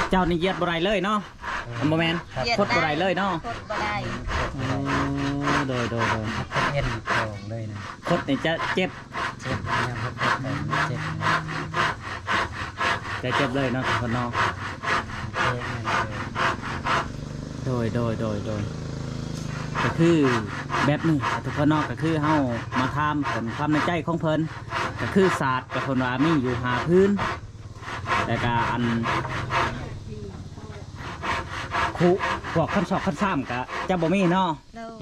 ເຈົ້ານີ້ຢຽດບໍ່ໄດ້ເລີຍເນາະ? ເອີ ບໍ່ແມ່ນ ຢຽດ ຄົດບໍ່ໄດ້ເລີຍເນາະ? ຄົດບໍ່ໄດ້. ໂອ້ ໂດຍໆໆ ເອັນຂອງເລີຍນະ ຄົດນີ້ຈະເຈັບ ເຈັບ ຍາມເຮົາເຈັບ ຈະເຈັບເລີຍເນາະທຸກຄົນເນາະ. ໂດຍໆໆ ກໍຄືແບບນີ້ທຸກຄົນເນາະ ກໍຄືເຮົາມາຖາມເພິ່ນຄວາມໃນໃຈຂອງເພິ່ນ ກໍຄືສາດກໍເພິ່ນວ່າມີຢູ່ຫ້າພື້ນ ແລ້ວກໍອັນຄຸ ພວກຄັນຊອກຄັນຊາມກໍຈະບໍ່ມີເນາະ. ໂດຍ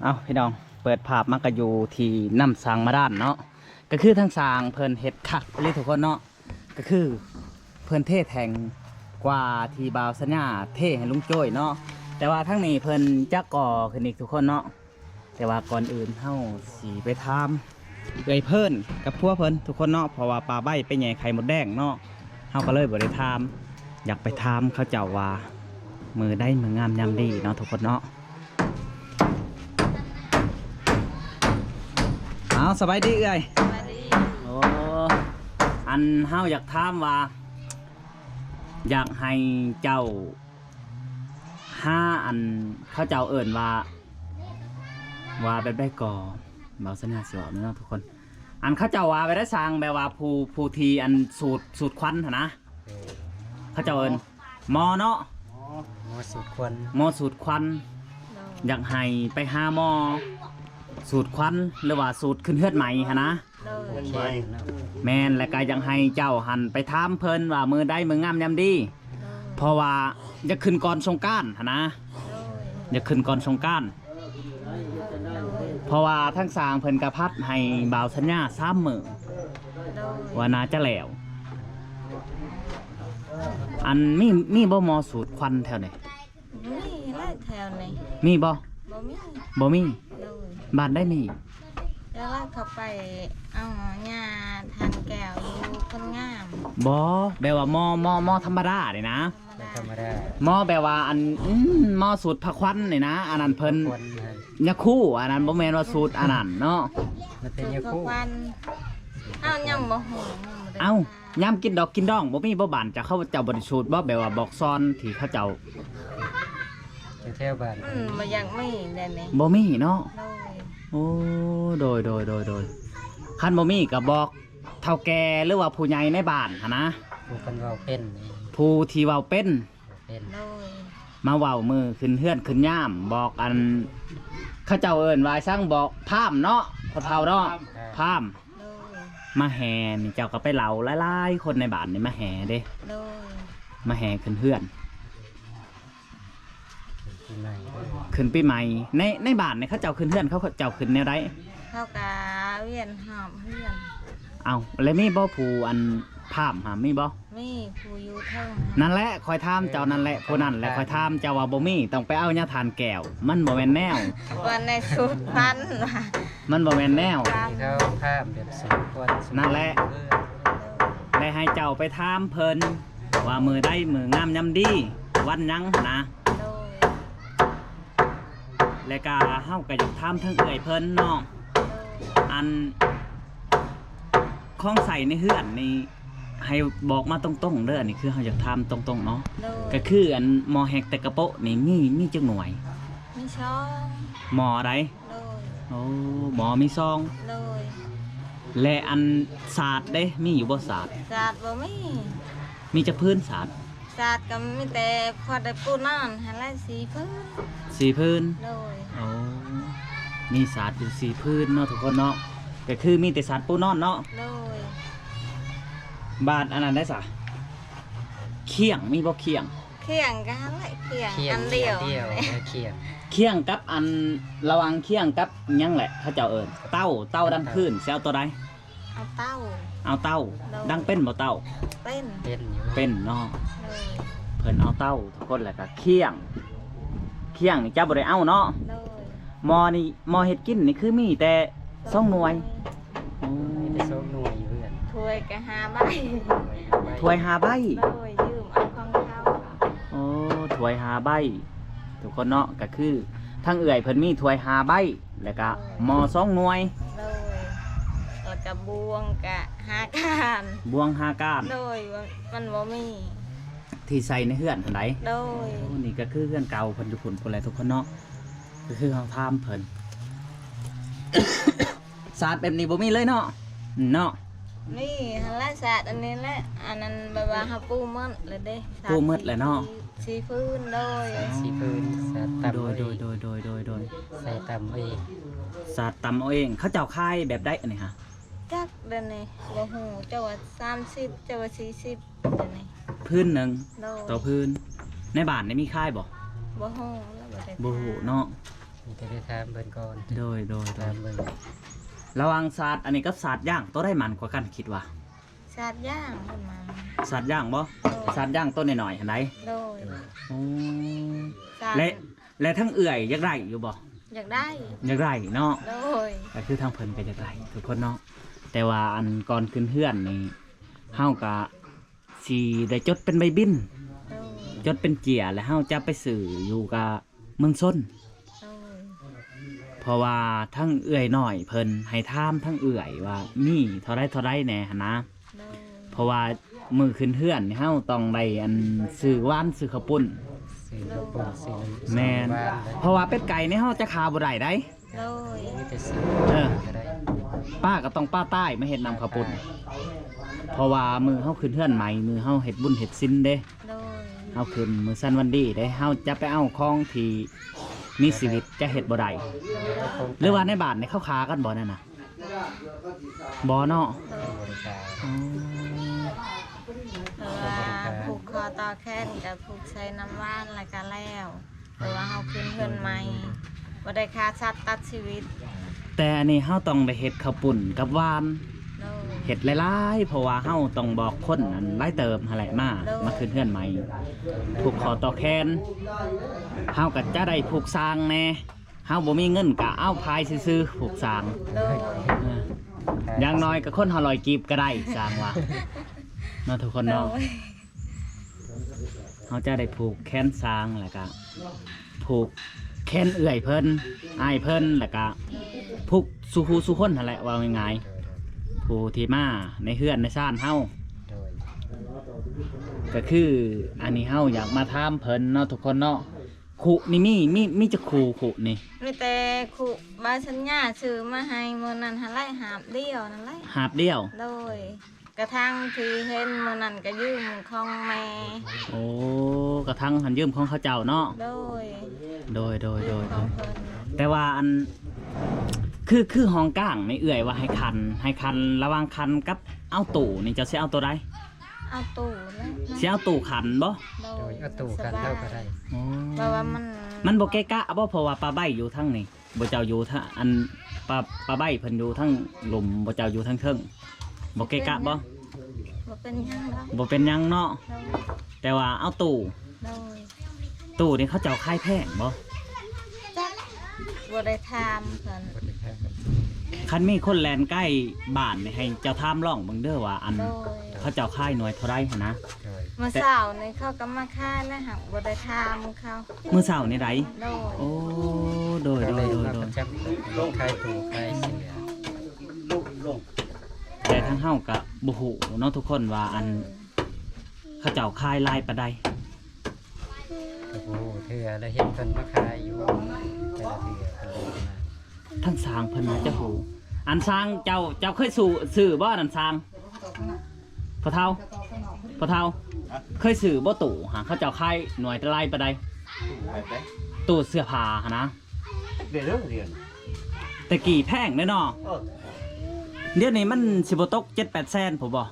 ເອົ້າ ພີ່ນ້ອງ ເປີດພາບມາກໍຢູ່ທີ່ນ້ຳສ້າງບາດານເນາະ ກໍຄືທາງສ້າງເພິ່ນເຮັດຄັກອີ່ຫຼີທຸກຄົນເນາະ. ກໍຄືເພິ່ນເທແທ່ງກວ່າທີ່ບ່າວສັນຍາເທໃຫ້ລຸງໂຈ້ຍເນາະ ແຕ່ວ່າທາງນີ້ເພິ່ນຈະກໍ່ຂຶ້ນອີກທຸກຄົນເນາະ. ແຕ່ວ່າກ່ອນອື່ນເຮົາຊິໄປຖາມເອື້ອຍເພິ່ນກັບຜົວເພິ່ນທຸກຄົນເນາະ ເພາະວ່າປ້າໃບ້ໄປແຍ່ໄຂ່ມົດແດງເນາະ ເຮົາກໍເລີຍບໍ່ໄດ້ຖາມ. ຢາກໄປຖາມເຂົາເຈົ້າວ່າມື້ໃດມື້ງາມຍາມດີເນາະທຸກຄົນເນາະ. ເອົາ ສະບາຍດີເອື້ອຍ. ສະບາຍດີ. ໂອ້ ອັນເຮົາຢາກຖາມວ່າ ຢາກໃຫ້ເຈົ້າຫາ ອັນເຂົາເຈົ້າເອີ້ນວ່າ ວ່າແບບໃດກໍ ເວົ້າສັນຍາຊິເວົ້າເນາະທຸກຄົນ. ອັນເຂົາເຈົ້າວ່າແບບໃດ ສ້າງ ແບບວ່າຜູ້ ຜູ້ທີ່ອັນສູດ ສູດຄວັນຫັ້ນນະ ເອີ ເຂົາເຈົ້າເອີ້ນໝໍເນາະ ໝໍ ໝໍສູດຄວັນ ໝໍສູດຄວັນ. ໂດຍ ຢາກໃຫ້ໄປຫາໝໍສູດຄວັນ ຫຼືວ່າສູດຂຶ້ນເຮືອນໃໝ່ຫັ້ນນະ. ໂດຍ ໂອເຄເນາະ. ແມ່ນ ແລ້ວກໍຢາກໃຫ້ເຈົ້າຫັ້ນໄປຖາມເພິ່ນວ່າມື້ໃດມື້ງາມຍາມດີ ໂດຍ ເພາະວ່າຢາກຂຶ້ນກ່ອນສົງການຫັ້ນນະ. ໂດຍ ຢາກຂຶ້ນກ່ອນສົງການ ເພາະວ່າທາງສ້າງເພິ່ນກໍພັດໃຫ້ບ່າວສັນຍາສາມມື້ ໂດຍ ວ່າໜ້າຈະແລ້ວ. ອັນມີ ມີບໍ່ໝໍສູດຄວັນແຖວນີ້? ມີແຫຼະແຖວນີ້. ມີບໍ່? ບໍ່ມີ. ບໍ່ມີ? ໂດຍ. ບ້ານໃດມີ? ແຕ່ວ່າເຂົາໄປເອົາຍາທານແກ້ວຢູ່ຄົນງາມ. ບໍ່ ແບບວ່າໝໍ ໝໍ ໝໍທຳມະດານີ້ນະ. ທຳມະດາ. ໝໍແບບວ່າອັນ ອືມ ໝໍສູດພະຄວັນນີ້ນະ ອັນນັ້ນເພິ່ນ ຍາຄູ ອັນນັ້ນບໍ່ແມ່ນວ່າສູດອັນນັ້ນເນາະ. ມັນເປັນຍາຄູ. ເຮົາຍັງບໍ່ຮູ້ ຍັງບໍ່ໄດ້. ເອົ້າ ຍາມກິນດອກກິນດອງບໍ່ມີບໍ່? ບ້ານເຈົ້າ ເຂົາເຈົ້າບໍ່ໄດ້ສູດບໍ່? ແບບວ່າບອກສອນທີ່ເຂົາເຈົ້າ ແຖວໆບ້ານ ອືມ ບໍ່ຢາກມີແບບນີ້. ບໍ່ມີເນາະ. ໂດຍ. ໂອ້ ໂດຍໆໆໆ. ຄັນບໍ່ມີກໍບອກເຖົ້າແກ່ ຫຼືວ່າຜູ້ໃຫຍ່ໃນບ້ານຫັ້ນນະ ຜູ້ເພິ່ນເວົ້າເປັນ ຜູ້ທີ່ເວົ້າເປັນ ເປັນ. ໂດຍ. ມາເວົ້າມື້ຂຶ້ນເຮືອນຂຶ້ນຍາມ ບອກອັນ ເຂົາເຈົ້າເອີ້ນວ່າສັງ ບອກພາມເນາະ ພໍ່ເຖົ້າເນາະ. ພາມ. ໂດຍ. ມາແຫ່ນີ້ ເຈົ້າກໍໄປເລົ່າຫຼາຍໆຄົນໃນບ້ານນີ້ມາແຫ່ເດ້. ໂດຍ. ມາແຫ່ຂຶ້ນເຮືອນ ຂຶ້ນປີໃໝ່. ຂຶ້ນປີໃໝ່ ໃນ ໃນບ້ານນີ້ເຂົາເຈົ້າຂຶ້ນເຮືອນ ເຂົາເຈົ້າຂຶ້ນແນວໃດ? ເຂົາກະວຽນຮອບເຮືອນ. ເອົ້າ ແລ້ວມີບໍ່ຜູ້ອັນພາມຫາ ມີບໍ່? ມີຜູ້ຢູ່ເທິງ. ນັ້ນແຫຼະ ຂ້ອຍຖາມເຈົ້ານັ້ນແຫຼະ ຜູ້ນັ້ນແຫຼະ ຂ້ອຍຖາມເຈົ້າວ່າບໍ່ມີ ຕ້ອງໄປເອົາຍາທານແກ້ວ ມັນບໍ່ແມ່ນແນວ. ວ່າໃນສູດພັນ ມັນບໍ່ແມ່ນແນວ. ທີ່ເຂົາພາມແບບສູດຄວັນ ນັ້ນແຫຼະ ແລະໃຫ້ເຈົ້າໄປຖາມເພິ່ນວ່າມື້ໃດມື້ງາມຍາມດີ ວັນຫຍັງຫັ້ນນະ. ໂດຍ. ແລະກະເຮົາກະຢາກຖາມທາງເອື້ອຍເພິ່ນເນາະ ໂດຍ ອັນ ຂອງໃຊ້ໃນເຮືອນນີ້ ໃຫ້ບອກມາຕົງໆເດີ ອັນນີ້ຄືເຮົາຢາກຖາມຕົງໆເນາະ. ໂດຍ. ກະຄືອັນໝໍແຮກແຕ່ກະໂປະນີ້ ມີ ມີຈັກໜ່ວຍ? ມີສອງ. ໝໍໃດ? ໂດຍ. ໂອ້ ໝໍມີສອງ. ໂດຍ. ແລະອັນສາດເດ ມີຢູ່ບໍ່ສາດ? ສາດບໍ່ມີ. ມີຈັກພື້ນສາດ? ສາດກໍມີແຕ່ພໍໄດ້ປູນອນຫັ້ນແຫຼະ ສີ່ພື້ນ. ສີ່ພື້ນ. ໂດຍ. ໂອ້ ມີສາດຢູ່ສີ່ພື້ນເນາະທຸກຄົນເນາະ ກໍຄືມີແຕ່ສາດປູນອນເນາະ. ໂດຍ. ບາດອັນນັ້ນໄດ໋ສະ? ຄຽງ ມີບໍ່ຄຽງ? ຄຽງກໍຫັ້ນແຫຼະ ຄຽງ ຄຽງອັນດຽວ ອັນດຽວ ຄຽງ ຄຽງກັບອັນ ລະຫວ່າງຄຽງກັບຫຍັງແຫຼະ ເຂົາເຈົ້າເອີ້ນ ເຕົາ ເຕົາດັງພື້ນ ຊິເອົາໂຕໃດ? ເອົາເຕົາ. ເອົາເຕົາ. ໂດຍ. ດັງເປັນບໍ່ເຕົາ? ເປັນ. ເປັນຢູ່. ເປັນເນາະ. ໂດຍ. ເພິ່ນເອົາເຕົາທຸກຄົນ ແລ້ວກໍຄຽງ ຄຽງນີ້ເຈົ້າບໍ່ໄດ້ເອົາເນາະ. ໂດຍ. ໝໍນີ້ ໝໍເຮັດກິນນີ້ຄືມີແຕ່ສອງໜ່ວຍ. ໂອ້ ມີແຕ່ສອງໜ່ວຍຢູ່ເຮືອນ. ຖ້ວຍກໍຫ້າໃບ. ຖ້ວຍຫ້າໃບ? ໂດຍ ຢືມເອົາຂອງເຂົາ. ໂອ້ ຖ້ວຍຫ້າໃບ ທຸກຄົນເນາະ. ກໍຄືທາງເອື້ອຍເພິ່ນມີຖ້ວຍຫ້າໃບ ແລ້ວກໍ ໂດຍ ໝໍ້ສອງໜ່ວຍ. ໂດຍ ແລ້ວກໍບ່ວງກໍຫ້າກ້ານ. ບ່ວງຫ້າກ້ານ. ໂດຍ ມັນບໍ່ມີທີ່ໃສ່ໃນເຮືອນຫັ້ນໃດ. ໂດຍ ໂອ້ ນີ້ກໍຄືເຮືອນເກົ່າເພິ່ນຢູ່ພຸ້ນພຸ້ນແຫຼະ ທຸກຄົນເນາະ. ກໍຄືເຮົາຖາມເພິ່ນ ສາດແບບນີ້ບໍ່ມີເລີຍເນາະ. ເນາະ ມີຫັ້ນແຫຼະ ສາດອັນນີ້ແຫຼະ. ອັນນັ້ນແບບວ່າເຮົາປູໝົດແລ້ວເດ້. ປູໝົດແລ້ວເນາະ. ສີ່ ສີ່ພື້ນ. ໂດຍ ສີ່ ສີ່ພື້ນ. ສາດຕຳ ໂດຍ ເອົາເອງ. ໂດຍ ໂດຍ ໂດຍ ໂດຍ ໂດຍ ໃສ່ຕຳເອົາເອງ. ສາດຕຳເອົາເອງ. ເຂົາເຈົ້າຂາຍແບບໃດອັນນີ້ຫະ? ຈັກ ດຽວນີ້ບໍ່ຮູ້ ເຈົ້າວ່າສາມສິບ ເຈົ້າວ່າສີ່ສິບ ດຽວນີ້ ພື້ນໜຶ່ງ. ໂດຍ ຕໍ່ພື້ນ. ໃນບ້ານນີ້ມີຂາຍບໍ່? ບໍ່ຮູ້ ບໍ່ຮູ້ເນາະ. ມີແຕ່ໄດ້ຖາມເພິ່ນກ່ອນ. ໂດຍ ໂດຍ ໂດຍ ຖາມເບິ່ງ. ລະຫວ່າງສາດອັນນີ້ກັບສາດຢາງ ໂຕໃດມັນກວ່າກັນຄິດວ່າ? ສາດຢາງເພິ່ນວ່າ. ສາດຢາງບໍ່? ໂດຍ ສາດຢາງໂຕນ້ອຍໆຫັ້ນໃດ. ໂດຍ ໂອ້ ສາດ ແລະ ແລະທາງເອື້ອຍຢາກໄດ້ຢູ່ບໍ່? ຢາກໄດ້. ຢາກໄດ້ເນາະ. ໂດຍ ກໍຄືທາງເພິ່ນກໍຢາກໄດ້ທຸກຄົນເນາະ. ແຕ່ວ່າອັນກ່ອນຂຶ້ນເຮືອນນີ້ ເຮົາກໍ ຊິໄດ້ຈົດເປັນໃບບິນ. ໂດຍ ຈົດເປັນເຈ້ຍ ແລ້ວເຮົາຈະໄປຊື້ຢູ່ກະເມືອງຊົນ. ໂດຍ ເພາະວ່າທາງເອື້ອຍນ້ອຍເພິ່ນໃຫ້ຖາມທາງເອື້ອຍວ່າມີເທົ່າໃດເທົ່າໃດແດ່ຫັ້ນນະ. ໂດຍ ເພາະວ່າມື້ຂຶ້ນເຮືອນນີ້ເຮົາຕ້ອງໄດ້ອັນ ຊື້ຫວານ ຊື້ເຂົ້າປຸ້ນ. ຊື້ເຂົ້າປຸ້ນ ຊື້ ແມ່ນ ຫວານ. ເພາະວ່າເປັດໄກ່ນີ້ເຮົາຈະຂ້າບໍ່ໄດ້ໃດ. ໂດຍ ມີແຕ່ຊື້ ເອີ ກໍໄດ້. ປາກໍຕ້ອງປາຕາຍມາເຮັດນຳເຂົ້າປຸ້ນ ເພາະວ່າມື້ເຮົາຂຶ້ນເຮືອນໃໝ່ ມື້ເຮົາເຮັດບຸນເຮັດສິນເດ້. ໂດຍ ເຮົາຂຶ້ນມື້ສັນວັນດີເດ້ ເຮົາຈະໄປເອົາຂອງທີ່ມີຊີວິດຈະເຮັດບໍ່ໄດ້. ໂດຍ ຫຼືວ່າໃນບ້ານນີ້ເຂົາຂ້າກັນບໍ່ນັ້ນນະ? ບໍ່ເນາະ. ໂດຍ ບໍ່ໄດ້ຂ້າ. ອໍ ເພາະວ່າຜູກຄໍຕໍ່ແຂນກໍຜູກໃສ່ນ້ຳຫວານແລ້ວກໍແລ້ວ. ແຕ່ວ່າເຮົາຂຶ້ນເຮືອນໃໝ່ ບໍ່ໄດ້ຂ້າສັດຕັດຊີວິດ. ແຕ່ອັນນີ້ເຮົາຕ້ອງໄດ້ເຮັດເຂົ້າປຸ້ນກັບຫວານ. ໂດຍ ເຮັດຫຼາຍໆ ເພາະວ່າເຮົາຕ້ອງບອກຄົນອັນຫຼາຍເຕີບຫັ້ນແຫຼະ ມາ ໂດຍ ມາຂຶ້ນເຮືອນໃໝ່. ຜູກຄໍຕໍ່ແຂນ ເຮົາກໍຈະໄດ້ຜູກສ້າງແດ່. ເຮົາບໍ່ມີເງິນກະເອົາພາຍຊື່ໆ ຜູກສ້າງ. ໂດຍ ເອີ ຢ່າງໜ້ອຍກະຄົນຫ້າຮ້ອຍກີບກະໄດ້ ສ້າງວ່າເນາະ ທຸກຄົນເນາະ. ໂດຍ ເຮົາຈະໄດ້ຜູກແຂນສ້າງ ແລ້ວກະຜູກແຂນເອື້ອຍເພິ່ນ ອ້າຍເພິ່ນ ແລ້ວກະຜູກສູ່ຄູ່ສູ່ຄົນຫັ້ນແຫຼະ ເວົ້າງ່າຍໆ ຜູ້ທີ່ມາໃນເຮືອນໃນຊານເຮົາ. ໂດຍ ກະຄືອັນນີ້ເຮົາຢາກມາຖາມເພິ່ນເນາະ ທຸກຄົນເນາະ. ຄຸນີ້ມີ ມີ ມີຈັກຄຸ ຄຸນີ້? ມີແຕ່ຄຸໃບສັນຍາຊື້ມາໃຫ້ມື້ນັ້ນຫັ້ນແຫຼະ ຫາບດຽວນັ້ນແຫຼະ. ຫາບດຽວ? ໂດຍ ກະຖາງທີ່ເຫັນມື້ນັ້ນກະຢືມຂອງແມ່. ໂອ້ ກະຖາງຫັ້ນຢືມຂອງເຂົາເຈົ້າເນາະ? ໂດຍ ໂດຍ ໂດຍ ຂອງເພິ່ນ. ແຕ່ວ່າອັນ ຄື ຄືຫ້ອງກາງນີ້ເອື້ອຍວ່າໃຫ້ຂັນ ໃຫ້ຂັນ ລະຫວ່າງຂັນກັບເອົາຕູ້ນີ້ ເຈົ້າຊິເອົາໂຕໃດ? ເອົາຕູ້ແຫຼະ. ຊິເອົາຕູ້ຂັນບໍ່? ໂດຍ ເອົາຕູ້ຂັນເອົາກໍໄດ້. ອໍ ແບບວ່າມັນ ມັນບໍ່ເກະກະບໍ່? ເພາະວ່າປາໃບຢູ່ທາງນີ້ ບໍ່ເຈົ້າຢູ່ທາງ ອັນ ປາ ປາໃບເພິ່ນຢູ່ທາງລຸ່ມ ບໍ່ເຈົ້າຢູ່ທາງເທິງ ບໍ່ເກະກະບໍ່? ບໍ່ເປັນຫຍັງດອກ. ບໍ່ເປັນຫຍັງເນາະ. ໂດຍ ແຕ່ວ່າເອົາຕູ້. ໂດຍ ຕູ້ນີ້ເຂົາເຈົ້າຂາຍແພງບໍ່? ຈັກ ບໍ່ໄດ້ຖາມເພິ່ນ. ບໍ່ໄດ້ຖາມ. ຄັນມີຄົນແລ່ນໃກ້ບ້ານນີ້ ໃຫ້ເຈົ້າຖາມລອງເບິ່ງເດີວ່າ ອັນ ໂດຍ ເຂົາເຈົ້າຂາຍໜ່ວຍເທົ່າໃດຫັ້ນນະ. ໂດຍ ມື້ເຊົ້ານີ້ເຂົາກໍມາຂາຍແລ້ວ ຫາກບໍ່ໄດ້ຖາມເຂົາ. ມື້ເຊົ້ານີ້ໃດ? ໂດຍ ໂອ້ ໂດຍ ໂດຍ ໂດຍ ໂດຍ. ຂາຍຕູ້ຂາຍເສື້ອ. ແຕ່ທາງເຮົາກໍບໍ່ຮູ້ເນາະທຸກຄົນວ່າ ອັນ ໂດຍ ເຂົາເຈົ້າຂາຍຫຼາຍປານໃດ. ກໍບໍ່ຮູ້ເທື່ອ ແລະເຫັນເພິ່ນມາຂາຍຢູ່ແຕ່ລະເທື່ອເພິ່ນເດີນມາ. ທາງຊ່າງເພິ່ນໜ້າຈະຮູ້. ອັນຊ່າງເຈົ້າ ເຈົ້າເຄີຍຊື້ ຊື້ບໍ່ ອັນຊ່າງ? ພໍ່ເຖົ້າ ພໍ່ເຖົ້າ ເຄີຍຊື້ບໍ່ຕູ້ຫາ ເຂົາເຈົ້າຂາຍໜ່ວຍເທົ່າໃດປານໃດ? ຕູ້ແບບໃດ? ຕູ້ເສື້ອຜ້າຫັ້ນນະ. ແຕ່ກີ້ແພງເດ້ເນາະ. ເອີ ດຽວນີ້ມັນຊິບໍ່ຕົກເຈັດແປດແສນພຸ້ນບໍ່?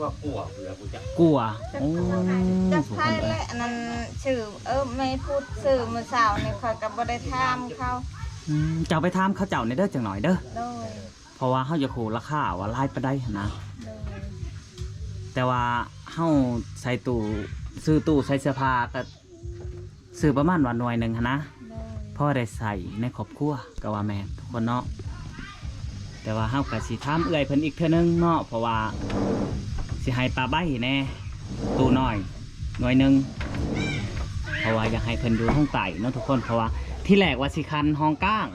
ວ່າກົວເພິ່ນລະບໍ່ຈັກ. ກົວ. ໂອ້ ຈັກ ຈັກໃຜແຫຼະ ອັນນັ້ນຊື້ ເອີ ແມ່ພຸດຊື້ມື້ເຊົ້ານີ້ ຂ້ອຍກໍບໍ່ໄດ້ຖາມເຂົາ. ອືມ ເຈົ້າໄປຖາມເຂົາເຈົ້າແດ່ເດີ ຈັກໜ້ອຍເດີ. ໂດຍ ເພາະວ່າເຮົາຢາກຮູ້ລາຄາວ່າຫຼາຍປານໃດຫັ້ນນະ. ໂດຍ ແຕ່ວ່າເຮົາໃສ່ຕູ້ ຊື້ຕູ້ໃສ່ເສື້ອຜ້າກໍ ຊື້ປະມານວ່າໜ່ວຍໜຶ່ງຫັ້ນນະ. ໂດຍ ພໍໄດ້ໃຊ້ໃນຄອບຄົວກໍວ່າແມ່ນທຸກຄົນເນາະ. ແຕ່ວ່າເຮົາກໍຊິຖາມເອື້ອຍເພິ່ນອີກເທື່ອໜຶ່ງເນາະ ເພາະວ່າຊິໃຫ້ປາໃບແດ່ ຕູ້ນ້ອຍໜ່ວຍໜຶ່ງ ເພາະວ່າຢາກໃຫ້ເພິ່ນຢູ່ທາງໃຕ້ເນາະທຸກຄົນ. ເພາະວ່າທີແລກວ່າຊິຂັນຫ້ອງກາງ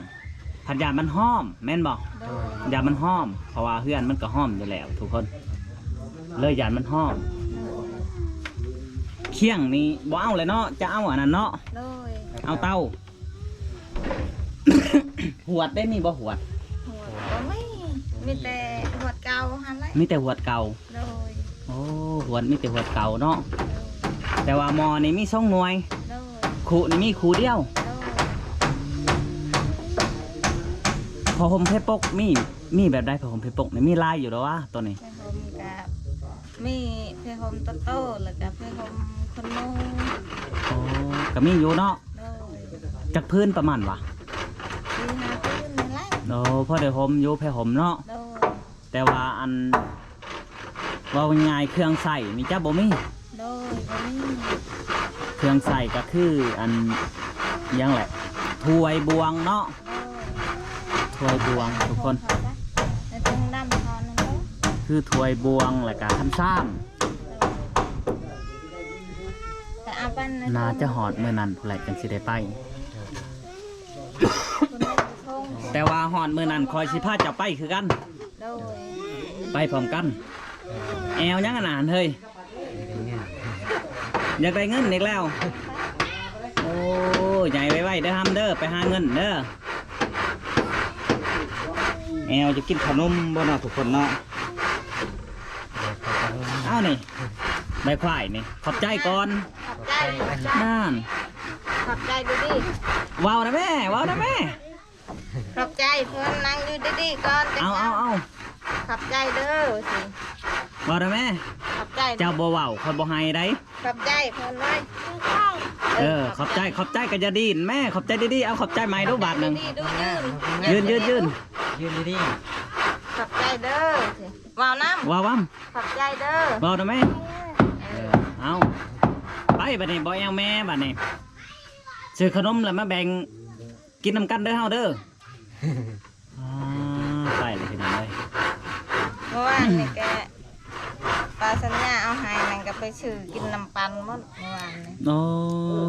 ພັດຢ້ານມັນຮ້ອມ ແມ່ນບໍ່? ໂດຍ ຢ້ານມັນຮ້ອມ ເພາະວ່າເຮືອນມັນກໍຮ້ອມຢູ່ແລ້ວທຸກຄົນ ເລີຍຢ້ານມັນຮ້ອມ. ຄຽງນີ້ບໍ່ເອົາແລ້ວເນາະ ຈະເອົາອັນນັ້ນເນາະ. ໂດຍ ເອົາເຕົາ. ຫວດໄດ້ ມີບໍ່ຫວດ? ຫວດບໍ່ມີ ມີແຕ່ຫວດເກົ່າຫັ້ນແຫຼະ. ມີແຕ່ຫວດເກົ່າ. ໂດຍ ໂອ້ ຫວດ ມີແຕ່ຫວດເກົ່າເນາະ. ໂດຍ ແຕ່ວ່າໝໍ້ນີ້ມີສອງໜ່ວຍ. ໂດຍ ຄຸນີ້ມີຄູ່ດຽວ. ໂດຍ ຜ້າຫົ່ມເພປົກມີ ມີແບບໃດ? ຜ້າຫົ່ມເພປົກນີ້ມີຫຼາຍຢູ່ດອກຫວາ ໂຕນີ້? ຜ້າຫົ່ມກະ ມີຜ້າຫົ່ມໂຕໆ ແລ້ວກະຜ້າຫົ່ມຄົນໜຸ່ງ. ໂອ້ ກໍມີຢູ່ເນາະ. ໂດຍ ຈັກພື້ນປະມານຫວາ? ສີ່ຫ້າພື້ນນີ້ແຫຼະ. ໂອ້ ພໍໄດ້ຫົ່ມຢູ່ ຜ້າຫົ່ມເນາະ. ໂດຍ ແຕ່ວ່າອັນ ເວົ້າງ່າຍໆ ເຄື່ອງໃຊ້ນີ້ຈະບໍ່ມີ. ໂດຍ ບໍ່ມີ. ເຄື່ອງໃຊ້ກໍຄືອັນ ຫຍັງແຫຼະ ຖ້ວຍບ່ວງເນາະ. ໂດຍ ຖ້ວຍບ່ວງທຸກຄົນ ໃນຖົງດຳເຮົານັ້ນເດ້ ຄືຖ້ວຍບ່ວງ ແລ້ວກະຄັນຊາມ. ໂດຍ ໄປເອົາໄປໃນ ໜ້າຈະຮອດມື້ນັ້ນພຸ້ນແຫຼະ ຈັ່ງຊິໄດ້ໄປ. ແຕ່ວ່າຮອດມື້ນັ້ນຂ້ອຍຊິພາເຈົ້າໄປຄືກັນ. ໂດຍ ໄປພ້ອມກັນ. ແອວຫຍັງອັນນັ້ນເຮີ້ຍ? ຢາກໄດ້ເງິນອີກແລ້ວ. ໂອ້ ໃຫຍ່ໄວໆເດີ ຮຳເດີ ໄປຫາເງິນເດີ. ແອວຈະກິນຂະໜົມບໍ່ເນາະທຸກຄົນເນາະ? ເອົານີ້ ໃບຄວາຍນີ້ ຂອບໃຈກ່ອນ. ຂອບໃຈ ນານ ຂອບໃຈດູດີ. ເວົ້ານະແມ່ ເວົ້ານະແມ່. ຂອບໃຈເພິ່ນ ນັ່ງຢູ່ດີໆກ່ອນ. ເອົາ ເອົາ ເອົາ ຂອບໃຈເດີຊິ ເວົ້ານະແມ່. ຂອບໃຈ ເຈົ້າບໍ່ເວົ້າຂ້ອຍບໍ່ໃຫ້ໃດ. ຂອບໃຈເພິ່ນເລີຍ. ເອີ ຂອບໃຈ ຂອບໃຈ ຂອບໃຈກໍຢ່າດີ້ນແມ່ ຂອບໃຈດີໆ. ເອົາ ຂອບໃຈໃໝ່ດູບາດໜຶ່ງ. ຢືນ ຢືນ ຢືນ ຢືນ ຢືນດີໆ. ຂອບໃຈເດີຊິ ເວົ້ານຳ ເວົ້ານຳ. ຂອບໃຈເດີ ເວົ້ານຳແມ່. ເອີ ເອົາ ໄປບາດນີ້ ບໍ່ແອວແມ່ບາດນີ້ ຊື້ຂະໜົມແລ້ວມາແບ່ງ ກິນນຳກັນເດີເຮົາເດີ. ອ່າ ໄປແລ້ວພີ່ນ້ອງເອີຍ ເມື່ອວານນີ້ກະ ປາສັນຍາເອົາໃຫ້ນັ້ນກະໄປຊື້ກິນນຳປັ່ນໝົດເມື່ອວານນີ້. ໂອ້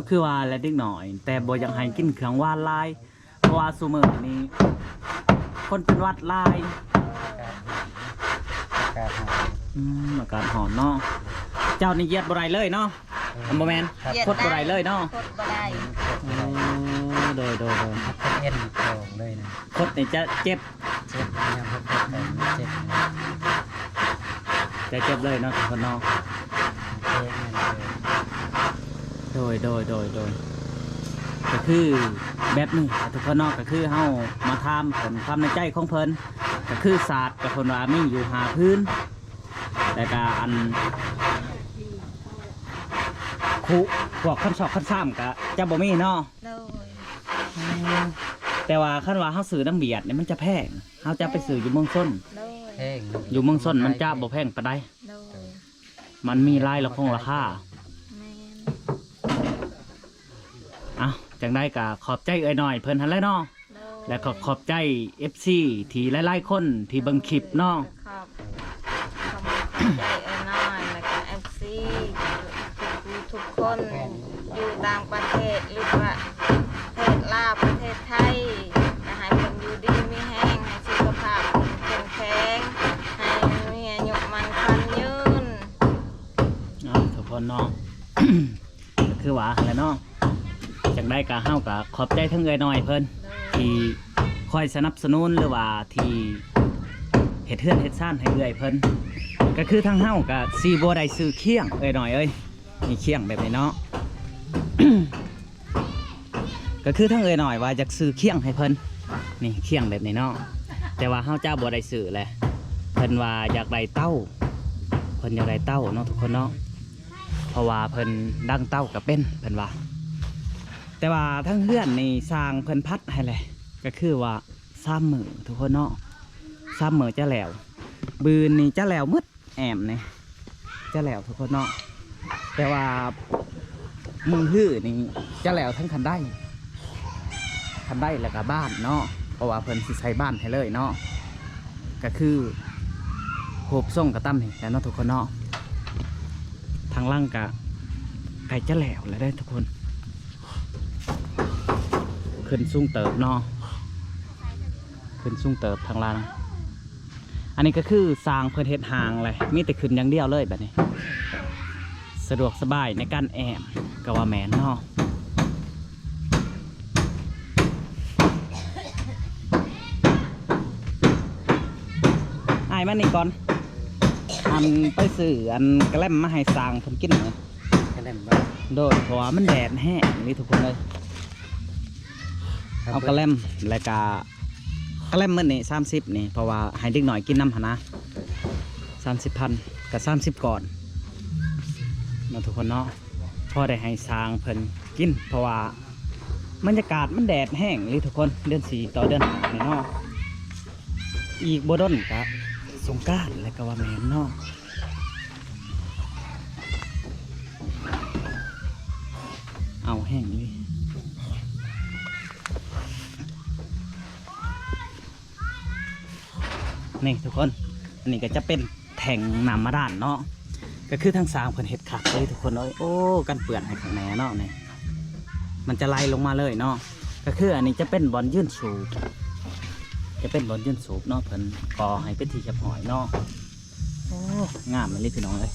ຄືວ່າແຫຼະເດັກນ້ອຍ ແຕ່ບໍ່ຢາກໃຫ້ກິນເຄື່ອງຫວານຫຼາຍ ເພາະວ່າຊຸມື້ນີ້ຄົນເປັນຫວັດຫຼາຍ. ອາກາດ ອາກາດຮ້ອນ. ອືມ ອາກາດຮ້ອນເນາະ. ເຈົ້ານີ້ຢຽດບໍ່ໄດ້ເລີຍເນາະ. ເອີ ບໍ່ແມ່ນ ຄົດບໍ່ໄດ້ເລີຍເນາະ. ຄົດບໍ່ໄດ້. ໂອ້ ໂດຍ ໂດຍ ໂດຍ. ຄົດເອັນອອກເລີຍນະ. ຄົດນີ້ຈະເຈັບ. ເຈັບ ຍາມເຮົາຄົດໄປມັນເຈັບນະ. ຈະເຈັບເລີຍເນາະທຸກຄົນເນາະ. ໂດຍ ໂດຍ ໂດຍ ໂດຍ. ກໍຄືແບບນີ້ທຸກຄົນເນາະ ກໍຄືເຮົາມາຖາມເພິ່ນຄວາມໃນໃຈຂອງເພິ່ນ ກໍຄືສາດກໍເພິ່ນວ່າມີຢູ່ຫ້າພື້ນ ແລ້ວກະອັນ ຄຸ ພວກຄັນຊອກຄັນຊາມກະຈະບໍ່ມີເນາະ. ໂດຍ ແຕ່ວ່າຄັນວ່າເຮົາຊື້ນຳຫວຽດນີ້ມັນຈະແພງ ເຮົາຈະໄປຊື້ຢູ່ເມືອງຊົນ. ໂດຍ ແພງ ຢູ່ເມືອງຊົນມັນຈະບໍ່ແພງປານໃດ. ໂດຍ ມັນມີຫຼາຍລະຄົງລາຄາ. ແມ່ນ. ເອົ້າ ຈັ່ງໃດກໍຂອບໃຈເອື້ອຍນ້ອຍເພິ່ນຫັ້ນແຫຼະເນາະ. ໂດຍ ແລະກໍຂອບໃຈເອັຟຊີທີ່ຫຼາຍໆຄົນທີ່ເບິ່ງຄລິບເນາະ. ຂອບ ຂອບໃຈເອື້ອຍນ້ອຍ ແລະກໍເອັຟຊີທຸກໆຄົນ ຢູ່ຕ່າງປະເທດ ຫຼືວ່າປະເທດລາວ ປະເທດໄທ ກໍໃຫ້ເພິ່ນຢູ່ດີມີແຮງ ໃຫ້ສຸຂະພາບເຂັ້ມແຂງ ໃຫ້ມີອາຍຸໝັ້ນຂວັນຍືນ. ເນາະ ທຸກຄົນເນາະ ກໍຄືວ່າຫັ້ນແຫຼະເນາະ. ຈັ່ງໃດກໍເຮົາກໍຂອບໃຈທັງເອື້ອຍນ້ອຍເພິ່ນ ໂດຍ ທີ່ຄອຍສະໜັບສະໜູນ ຫຼືວ່າທີ່ເຮັດເຮືອນເຮັດຊານໃຫ້ເອື້ອຍເພິ່ນ. ກໍຄືທາງເຮົາກໍຊິບໍ່ໄດ້ຊື້ຄຽງເອື້ອຍນ້ອຍເອີຍ. ນີ້ຄຽງແບບນີ້ເນາະ ກໍຄືທາງເອື້ອຍນ້ອຍວ່າຢາກຊື້ຄຽງໃຫ້ເພິ່ນ ນີ້ຄຽງແບບນີ້ເນາະ ແຕ່ວ່າເຮົາຈະບໍ່ໄດ້ຊື້ແຫຼະ. ເພິ່ນວ່າຢາກໄດ້ເຕົາ ເພິ່ນຢາກໄດ້ເຕົາເນາະທຸກຄົນເນາະ ເພາະວ່າເພິ່ນດັງເຕົາກໍເປັນ ເພິ່ນວ່າ. ແຕ່ວ່າທາງເຮືອນນີ້ຊ່າງເພິ່ນພັດໃຫ້ແຫຼະ ກໍຄືວ່າສາມມື້ທຸກຄົນເນາະ ສາມມື້ຈະແລ້ວ ບືນນີ້ຈະແລ້ວໝົດ. ແອ້ມນີ້ຈະແລ້ວທຸກຄົນເນາະ ແຕ່ວ່າມື້ຮືນີ້ຈະແລ້ວທັງຄັນໄດ ຄັນໄດ ແລ້ວກະບານເນາະ ເພາະວ່າເພິ່ນຊິໃສ່ບານໃຫ້ເລີຍເນາະ. ກໍຄືຮູບຊົງກໍຕາມນີ້ແຫຼະເນາະທຸກຄົນເນາະ. ທາງຫຼັງກໍໃກ້ຈະແລ້ວແລ້ວເດ້ທຸກຄົນ. ຂຶ້ນສູງເຕີບເນາະ ຂຶ້ນສູງເຕີບທາງຫຼັງ. ອັນນີ້ກໍຄືຊ່າງເພິ່ນເຮັດຮ່າງແຫຼະ ມີແຕ່ຂຶ້ນຢ່າງດຽວເລີຍບາດນີ້. ສະດວກສະບາຍໃນການແອ້ມກໍວ່າແມ່ນເນາະ. ອ້າຍມານີ້ກ່ອນ ອັນໄປຊື້ອັນກະແລັມມາໃຫ້ຊ່າງເພິ່ນກິນເນາະ. ກະແລັມບໍ່? ໂດຍ ເພາະວ່າມັນແດດແຮງນີ້ທຸກຄົນເອີຍ. ເອົາກະແລັມ ແລ້ວກະ ກະແລັມມື້ນີ້ສາມສິບນີ້ ເພາະວ່າໃຫ້ເດັກນ້ອຍກິນນຳຫັ້ນນະ ສາມສິບພັນ ກໍສາມສິບກ້ອນເນາະທຸກຄົນເນາະ. ພໍໄດ້ໃຫ້ຊ່າງເພິ່ນກິນ ເພາະວ່າບັນຍາກາດມັນແດດແຮງອີ່ຫຼີທຸກຄົນ ເດືອນສີ່ຕໍ່ເດືອນຫ້ານີ້ເນາະ. ອີກບໍ່ດົນກະສົງການແລ້ວກໍວ່າແມ່ນເນາະ. ເອົາແຮງອີ່ຫຼີ ນີ້ທຸກຄົນ. ອັນນີ້ກໍຈະເປັນແທ້ງນ້ຳບາດານເນາະ ກໍຄືທາງຊ່າງເພິ່ນເຮັດຄັກເລີຍທຸກຄົນເອີຍ. ໂອ້ ກັນເປື້ອນໃຫ້ຂ້າງໃນເນາະ ນີ້ມັນຈະໄຫຼລົງມາເລີຍເນາະ. ກໍຄືອັນນີ້ຈະເປັນບ່ອນຢືນສູບ ຈະເປັນບ່ອນຢືນສູບເນາະ ເພິ່ນກໍ່ໃຫ້ເປັນທີ່ຮຽບຮ້ອຍເນາະ. ໂອ້ ງາມອີ່ຫຼີພີ່ນ້ອງເອີຍ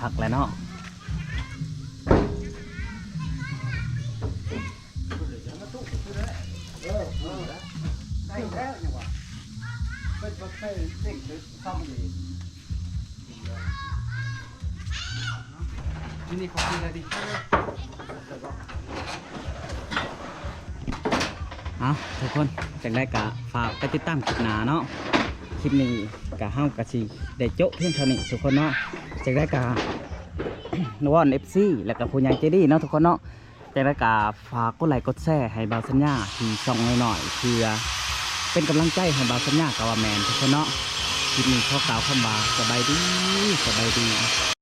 ຄັກແຫຼະເນາະ. ເອົາທຸກຄົນ ຈັ່ງໃດກໍຝາກໄປຕິດຕາມຄລິບໜ້າເນາະ. ຄລິບນີ້ກໍ ເຮົາກໍຊິໄດ້ໂຈະພຽງເທົ່ານີ້ທຸກຄົນເນາະ. ຈັ່ງໃດກໍ ວອນເອັຟຊີ ແລ້ວກໍຜູ້ໃຫຍ່ໃຈດີເນາະທຸກຄົນເນາະ. ຈັ່ງໃດກໍຝາກກົດໄລກົດແຊໃຫ້ບ່າວສັນຍາທີ່ຊ່ອງນ້ອຍໆ ເພື່ອເປັນກຳລັງໃຈໃຫ້ບ່າວສັນຍາກໍວ່າແມ່ນທຸກຄົນເນາະ. ຄລິບນີ້ຂໍກ່າວຄຳວ່າສະບາຍດີ ສະບາຍດີ.